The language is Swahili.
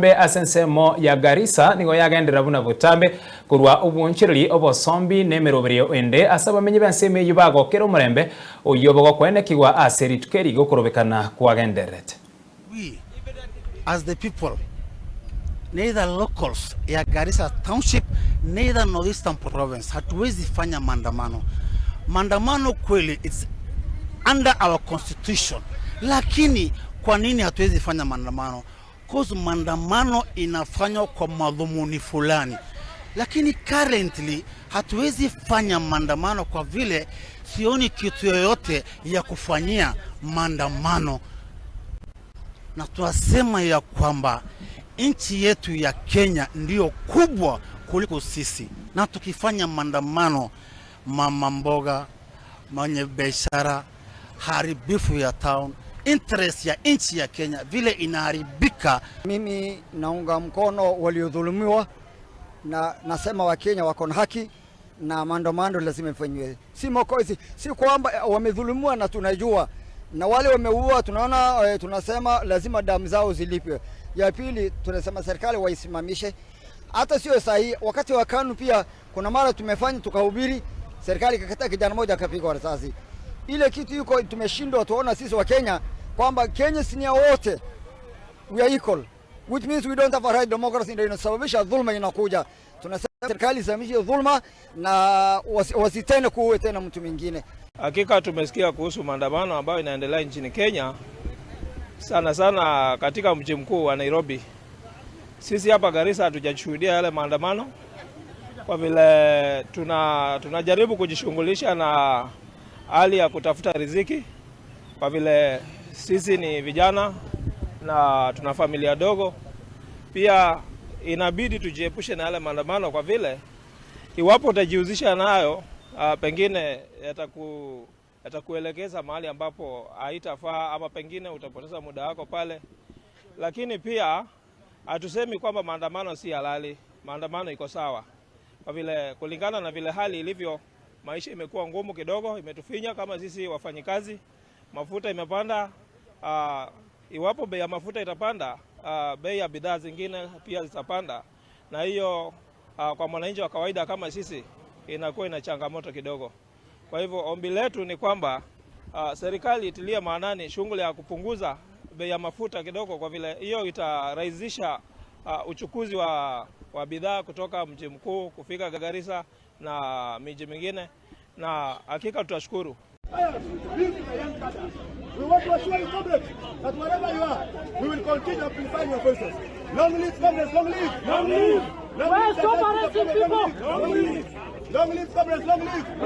Botambe ase ensemo ya Garissa nigo yagenderera buna botambe korwa obwonchereri obosombi na emeroberio ende ase abamenyi b'ensemo eyio bagokera omorembe oyio bogokwenekigwa ase rituko eri gokorobekana kwagendererete. We as the people, neither locals ya Garissa Township, neither Northeastern Province, hatuwezi fanya maandamano. Maandamano kweli it's under our constitution, lakini kwa nini hatuwezi fanya maandamano? Cause maandamano inafanywa kwa madhumuni fulani, lakini currently hatuwezi fanya maandamano kwa vile sioni kitu yoyote ya kufanyia maandamano na tunasema ya kwamba nchi yetu ya Kenya ndiyo kubwa kuliko sisi, na tukifanya maandamano, mama mboga, mwenye biashara, haribifu ya town, interest ya nchi ya Kenya vile inaharibika. Mimi naunga mkono waliodhulumiwa na nasema Wakenya wako na haki na maandamano lazima ifanywe, si makosa, si kwamba wamedhulumiwa na tunajua na wale wameua tunaona, tunasema lazima damu zao zilipwe. Ya pili tunasema serikali waisimamishe, hata sio sahihi. Wakati wa KANU pia kuna mara tumefanya tukahubiri, serikali ikakataa, kijana mmoja akapigwa risasi. Ile kitu iko tumeshindwa tuona sisi Wakenya kwamba Kenya si ni ya wote, we are equal, which means we don't have a right democracy, ndio inasababisha dhulma inakuja. Tunasema serikali isimamishe dhulma na wasitene kuue tena mtu mwingine. Hakika tumesikia kuhusu maandamano ambayo inaendelea nchini Kenya, sana sana katika mji mkuu wa Nairobi. Sisi hapa Garissa hatujashuhudia yale maandamano kwa vile tunajaribu kujishughulisha na hali ya kutafuta riziki, kwa vile sisi ni vijana na tuna familia dogo. Pia inabidi tujiepushe na yale maandamano, kwa vile iwapo utajihusisha nayo pengine yatakuelekeza mahali ambapo haitafaa ama pengine utapoteza muda wako pale. Lakini pia hatusemi kwamba maandamano si halali, maandamano iko sawa, kwa vile kulingana na vile hali ilivyo, maisha imekuwa ngumu kidogo, imetufinya kama sisi wafanyikazi, mafuta imepanda. Iwapo bei ya mafuta itapanda, bei ya bidhaa zingine pia zitapanda, na hiyo kwa mwananchi wa kawaida kama sisi inakuwa ina changamoto kidogo. Kwa hivyo ombi letu ni kwamba serikali itilie maanani shughuli ya kupunguza bei ya mafuta kidogo, kwa vile hiyo itarahisisha uchukuzi wa bidhaa kutoka mji mkuu kufika Garissa na miji mingine, na hakika tutashukuru. We want to assure you, comrades, that wherever you are, we will continue amplifying your voices. Long live, comrades, long live! Long live! Long live! Stop arresting people! Long live! Long live, comrades, long live!